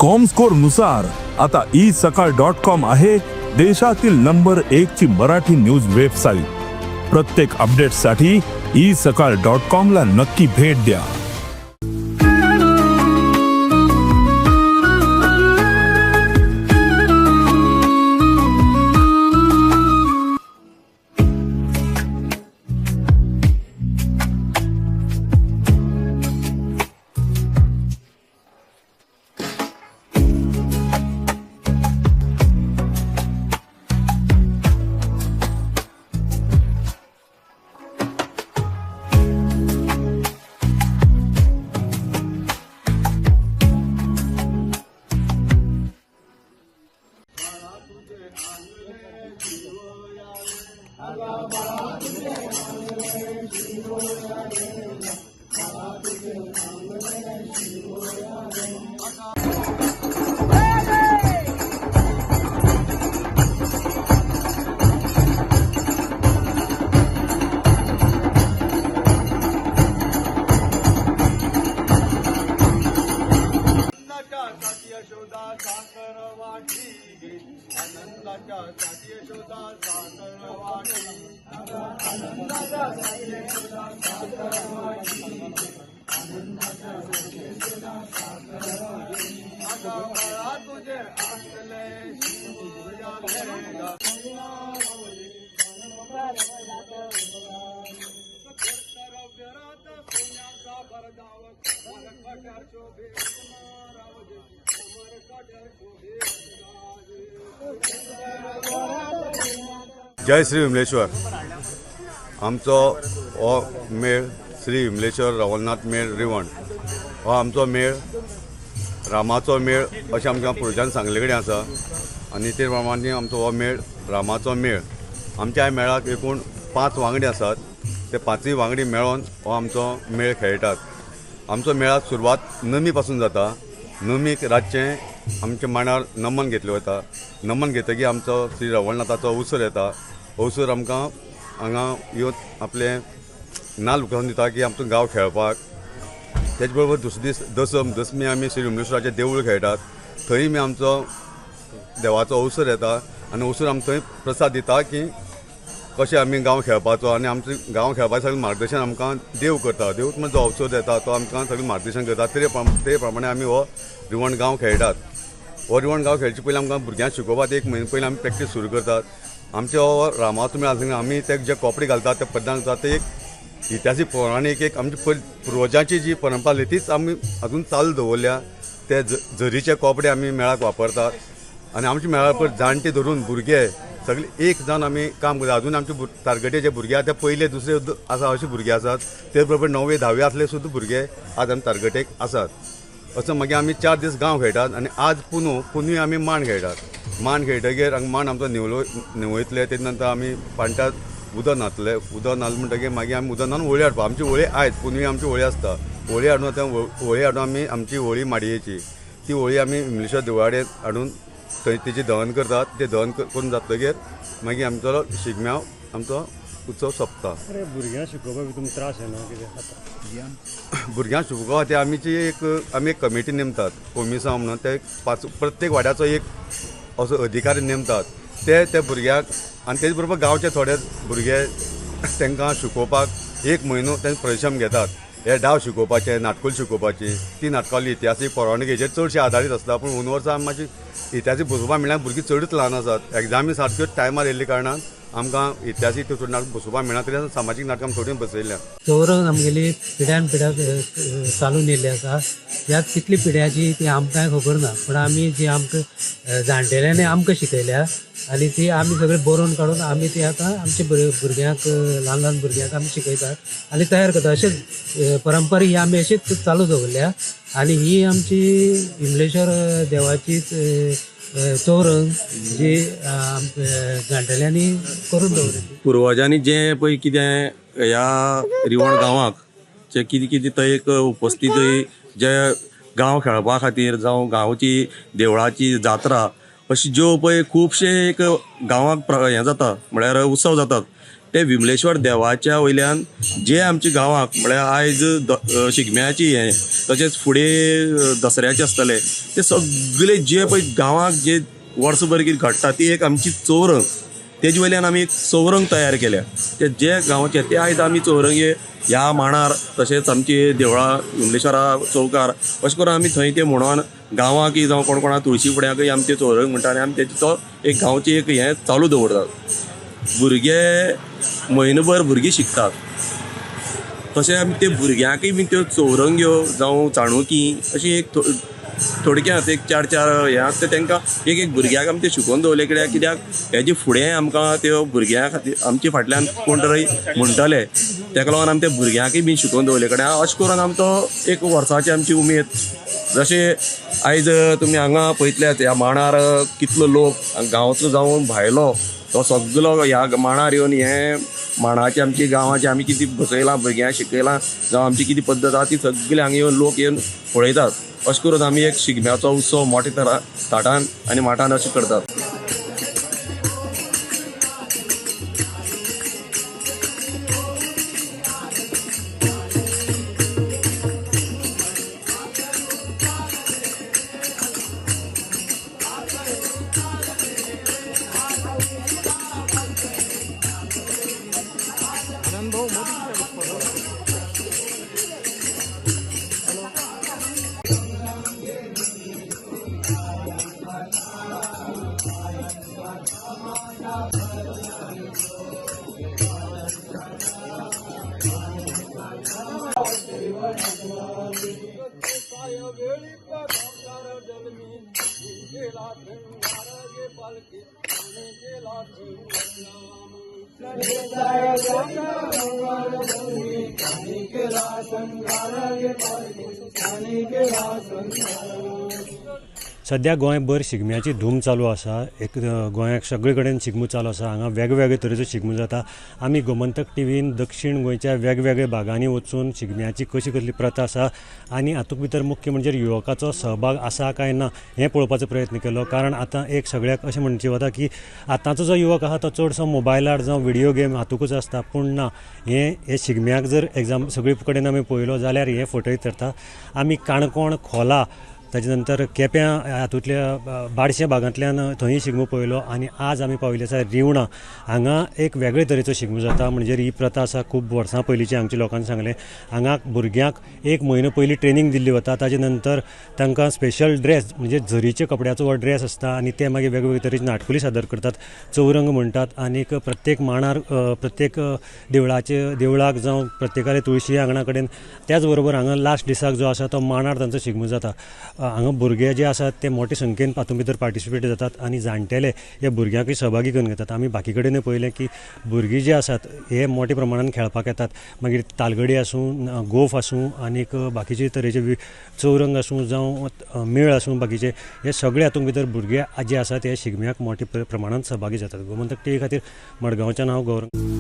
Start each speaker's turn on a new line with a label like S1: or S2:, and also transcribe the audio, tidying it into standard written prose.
S1: Comscore नुसार आता E सकाळ डॉट कॉम आहे देशातील नंबर 1 ची मराठी न्यूज वेबसाईट. प्रत्येक अपडेटसाठी ई सकाळ डॉट कॉम ला नक्की भेट द्या.
S2: जय श्री विमलेश्वर. आमचो हो मेळ श्री विमलेश्वर रवलनाथ मेळ रिवण हो आमचो मेळ रामाचो मेळ अशें आमकां पुर्वजान सांगले कडेन आसा आनी ते प्रमाणे आमचो हो मेळ रामाचो मेळ. आमच्या ह्या मेळाक एकूण 5 वांगडी आसात. ते 5 वांगडी मेळोन हो आमचो मेळ खेळटात. आमचो मेळाक सुरवात नमी पासून जाता. नमीक रातचें आमच्या मांडार नमन घेतलें वता. नमन घेतकीर आमचो श्री रवळनाथाचो अवसर येता. अवसर आमकां हांगा येवन आपलें नाल उखलून दिता की आमचो गांव खेळपाक. तेच बरोबर दुसरे दीस दसम दसमी आमी श्री विमलेश्वराचें देवूळ खेळटात. थंय बी आमचो देवाचो अवसर येता आनी अवसर आमकां थंय प्रसाद दिता की कशें आमी गांव खेळपाचो आनी आमचो गांव खेळपाचें सगळें मार्गदर्शन आमकां देव करता. देव म्हणजे जो अवसर येता तो आमकां सगळें मार्गदर्शन करता. ते प्रमाणे आमी हो रिवण गांव खेळटात. हो रिवण गांव खेळचे पयलीं आमकां भुरग्यांक शिकोवपाक 1 म्हयनो पयलीं आमी प्रॅक्टीस सुरू करतात. आमचे हो रामाचो मेळ आसतना आमी ते जे कपडे घालतात ते पद्दान घालतात ते एक इतिहासीक पौराणीक एक आमची पुर्वजांची जी परंपरा आसली तीच आमी अजून चालू दवरल्या. ते जरीचे कपडे आमी मेळाक वापरतात आनी आमच्या मेळा पर जाणटे धरून भुरगे सगळे एक जावन आमी काम करतात. अजून आमचे तारगटे जे भुरगे आसा ते पयले दुसरे आसा अशे भुरगे आसात. ते बरोबर 9वे 10वे आसले सुद्दां भुरगे आज आमी तारगटेक आसात. असो मागीर आमी 4 दीस गांव खेळटात आनी आज पुनू आमी मांड खेळटात. मांड खेळटगीर हांगा मांड आमचो न्हिवयतले. तेजे नंतर आमी पाणटात उदक न्हातले. उदक न्हालें म्हणटगीर मागीर आमी उदक न्हावन होळी हाडपा. आमची होळी आयज पुनवी आमची होळी आसता. होळी हाडून आतां होळी हाडून आमी आमची होळी माडयेची ती होळी आमी विमलेश्वर देवळा हाडून थंय तेची दहन करतात. ते दहन करून जातगीर मागीर आमचो शिगम्याव आमचो उत्सव सोंपता.
S3: भुरग्यांक शिकोवपाक तुमकां त्रास येना कितें?
S2: भुरग्यांक शिकोवपा खातीर आमची एक आमी एक कमिटी नेमतात कोमिसांव म्हणून. ते 5 प्रत्येक वाड्याचो एक असो अधिकारी नेमतात. ते त्या भुरग्यांक आनी तेच बरोबर गांवचे थोडे भुरगे तांकां शिकोवपाक 1 म्हयनो ते परिश्रम घेतात. हे डाव शिकोवपाचे, नाटकुली शिकोवपाची, ती नाटकावली इतिहासीक पौराणीक हेजेर चडशे आदारीत आसता. पूण 2 वर्सां मातशी इतिहासीक बसोवपाक मेळना. भुरगीं चडूच ल्हान आसात. एग्जामी सारक्यो टायमार येयल्ल्या कारणान आमकां इतिहासीक त्यो नाटक बसोवपाक मेळना. तरी सामाजीक नाटकां थोडीं बसयल्या.
S4: चौरंग आमगेली पिढ्यान पिढ्या चालून येयल्ली आसा. ह्या कितली पिढ्याची ती आमकांय खबर ना, पूण आमी जी आमकां जाणटेल्यांनी आमकां शिकयल्या आनी ती आमी सगळे बरोवन काडून आमी ती आतां आमच्या भुरग्यांक, ल्हान ल्हान भुरग्यांक आमी शिकयतात आनी तयार करतात. अशेंच परंपरा ही आमी अशीच चालू दवरल्या आनी ही आमची विमलेश्वर देवाची चौरंग जी जाणटेल्यांनी करून दवरली.
S5: पुर्वजांनी जें पळय कितें ह्या रिवण गांवाक जे कितें कितें थंय एक उपस्थित जे गांव खेळपा खातीर जावं गांवची देवळाची जात्रा अशी ज्यो पळय खुबशे एक गांवाक हें जाता म्हळ्यार उत्सव जातात ते विमलेश्वर देवाच्या वयल्यान जे आमच्या गांवाक म्हळ्यार आयज शिगम्याची हें तशेंच फुडें दसऱ्याचे आसतले ते सगळे जे पळय गांवाक जे वर्सभर कितें घडटा ती एक आमची चौरंग, तेजे वयल्यान आमी एक चौरंग तयार केल्या. ते जे गांवाचे ते आयज आमी चौरंगे ह्या मांडार तशेंच आमची देवळां विमलेश्वरा चौकार अशें करून आमी थंय ते म्हणून गांवाक जावं कोण कोणा तुळशी फुड्याकय आमी ते चौरंग म्हणटा आनी आमी तेजे तो एक गांवची एक हें चालू दवरतात. भुरगे म्हयनोभर भुरगीं शिकतात, तशें आमी ते भुरग्यांकय बी त्यो चौरंग्यो जावं चाणुकी अशी एक थोडक्यांत एक चार चार हें आसता तांकां एक एक भुरग्याक आमी ते शिकोवन दवरले कित्याक कित्याक हेजे फुडें आमकां त्यो भुरग्यां खातीर आमचे फाटल्यान कोण तरी म्हणटले, तेका लागून आमी त्या भुरग्यांकय बी शिकोवन दवरले कडेन. अशें करून आमचो एक वर्साची आमची उमेद. जशें आयज तुमी हांगा पळयतल्यात ह्या मांडार कितलो लोक गांवचो जावन भायलो तो सगलो ह्या मांडार येवन हे मांडाचे आमची गांवाची आमी कितें बसयलां भुरग्यांक शिकयलां जावं आमची कितें पद्दत आसा ती सगळी हांगा येवन लोक येवन पळयतात. अशें करून आमी एक शिगम्याचो उत्सव मोठ्या तरा थाटान आनी माठान अशें करतात.
S3: सद्या गोंयभर शिगम्याची धूम चालू आसा. एक गोंयाक सगळे कडेन शिगमो चालू आसा. हांगा वेगवेगळे तरेचो शिगमो जाता. आमी गोमंतक टीव्हीन दक्षिण गोंयच्या वेगवेगळ्या भागांनी वचून शिगम्याची कशी कसली प्रथा आसा आनी हातूंत भितर मुख्य म्हणजे युवकाचो सहभाग आसा काय ना हें पळोवपाचो प्रयत्न केलो. कारण आतां एक सगळ्याक अशें म्हणचें वता की आतांचो जो युवक आसा तो चडसो मोबायलार जावं व्हिडियो गेम हातूंकच आसता. पूण ना, हें शिगम्याक जर एग्जाम सगळे कडेन आमी पळयलो जाल्यार हें फटयत थारता. आमी काणकोण, खोला, ताजे नंतर केप्यां हातूंतल्या बाडशे भागांतल्यान थंय शिगमो पळयलो आनी आज आमी पाविल्ले आसा रिवणा. हांगा एक वेगळे तरेचो शिगमो जाता. म्हणजे ही प्रथा आसा खूब वर्सां पयलींची. हांगच्या लोकांनी सांगलें हांगा भुरग्यांक एक म्हयनो पयलीं ट्रेनींग दिल्ली वता. ताजे नंतर तांकां स्पेशल ड्रेस म्हणजे झरीच्या कपड्याचो हो ड्रेस आसता आनी ते मागीर वेगवेगळे तरेची नाटकुली सादर करतात, चौरंग म्हणटात आनीक प्रत्येक मांडार प्रत्येक देवळाचे देवळाक जावं प्रत्येकाले तुळशी आंगणा कडेन त्याच बरोबर हांगा लास्ट दिसाक जो आसा तो मांडार तांचो शिगमो जाता. हांगा भुरगे जे आसात ते मोठे संख्येन तातूंत भितर पार्टिसिपेट जातात आनी जाणटेले हे भुरग्यांकूय सहभागी करून घेतात. आमी बाकी कडेनूय पळयलें की भुरगीं जे आसात हे मोठे प्रमाणान खेळपाक येतात. मागीर तालगडी आसूं, गोफ आसूं आनीक बाकीचे तरेचे चौरंग आसूं जावं मेळ आसूं बाकीचे हे सगळे हातूंत भितर भुरगे जे आसात हे शिगम्याक मोठे प्रमाणान सहभागी जातात. गोमंतक टीव्ही खातीर मडगांवच्यान हांव गौरव.